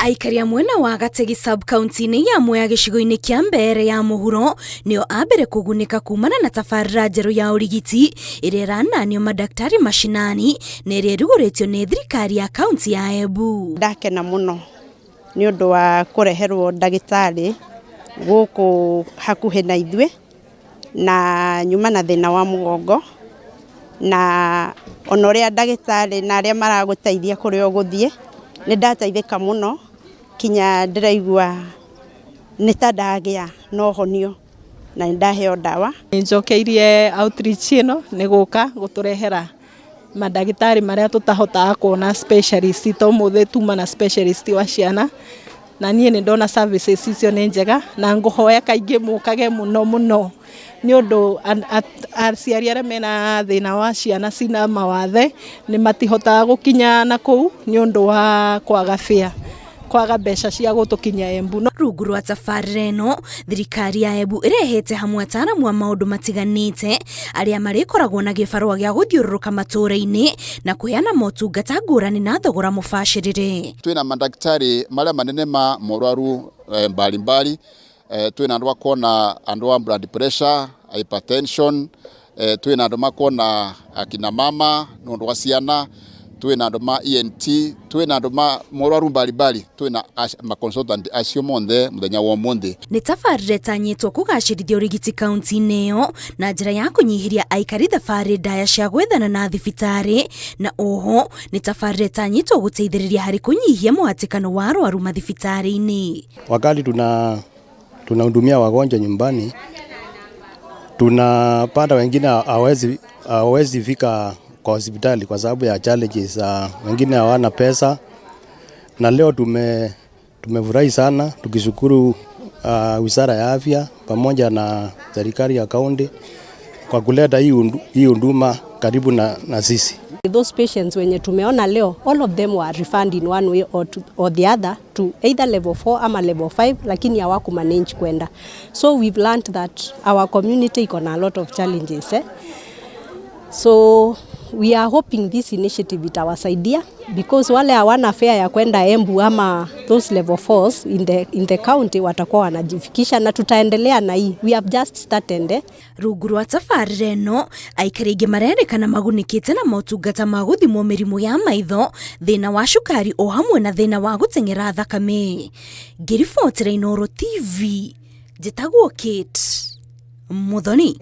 Aikari a mwena wa Gategi sub-county-inĩ ya Mwea gĩcigo-inĩ kĩa Mbeere ya mũhuro nĩo a mbere kũgunĩka kumana na tabarĩra njerũ ya ũrigiti ĩrĩa ĩrananio madaktari mashinani na ĩrĩa ĩrugũrĩtio nĩ thirikari ya kaunti ya Embu. Ndakena mũno nĩ ũndũ wa kũreherwo ndagĩtarĩ gũkũ hakuhĩ na ithuĩ, na nyuma na thĩna wa mũgongo, na ona ũrĩa ndagĩtarĩ na arĩa maragũteithia kũrĩa ũgũthiĩ, nĩ ndateithĩka mũno kinya ndĩraigua nĩ ta ndagĩa na ũhonio na nĩ ndaheo ndawa. Nĩnjokeirie outreach ĩno nĩ gũka gũtũrehera mandagĩtarĩ marĩa tũtahotaga kuona specialist, ta ũmũthĩ tuma na specialist wa ciana, na niĩ nĩ ndona services icio nĩ njega, na ngũhoya kaingĩ mũkage mũno mũno nĩ ũndũ aciari arĩa mena thĩna wa ciana cina mawathe nĩ matihotaga gũkinya na kũu nĩ ũndũ wa kwaga fare, kwaga mbeca cia gũtũkinyia Embu. Rungu rwa tabarĩra ĩno, thirikari ya Embu ĩrehete hamwe ataaramu a maũndũ matiganĩte arĩa marĩkoragwo na gĩbarũa gĩa gũthiũrũrũka matũũra-inĩ na kũheana motungata ngũrani na thogora mũbacĩrĩre. Twĩna mandagĩtarĩ marĩa manene ma morwaru mbalimbali, twĩna andũ a kuona andũ a blood pressure, hypertension, twĩna andũ makuona akina mama nĩ ũndũ wa ciana, twĩna andũ ma ENT, twĩna andũ ma morwaru mbalimbali, twĩna ma consultant acio monthe mũthenya wa ũmũthĩ. Nĩ tabarĩra ĩtanyĩtwo kũgacĩrithia ũrigiti kaunti-inĩ ĩyo na njĩra ya kũnyihĩria aikari thabarĩ ndaya cia gwethana na thibitarĩ, na oho nĩ tabarĩra ĩtanyĩtwo gũteithĩrĩria harĩ kũnyihia mũhatĩkano wa arwaru mathibitarĩ-inĩ. Wakati tunahudumia wagonjwa nyumbani, tunapata wengine hawezi fika kwa hospitali kwa sababu ya challenges, wengine hawana pesa, na leo tumefurahi sana tukishukuru Wizara ya Afya pamoja na serikali ya kaunti kwa kuleta hii huduma karibu na sisi. Those patients wenye tumeona leo, all of them were referred in one way or the other to either level 4 ama level 5, lakini hawaku manage kwenda. So we've learned that our community iko na a lot of challenges. So we are hoping this initiative itawasaidia because wale hawana fare ya kwenda Embu ama those level 4s in the county watakuwa wanajifikisha, na tutaendelea na hii. We have just started. Rungu rwa tabarĩra ĩno, aikari aingĩ marerĩkana magunĩkĩte na motungata ma gũthimwo mĩrimũ ya maitho, thĩna wa cukari o hamwe na thĩna wa gũteng'era thakame. Ngĩribotera Inooro TV, njĩtagwo Kate Muthoni.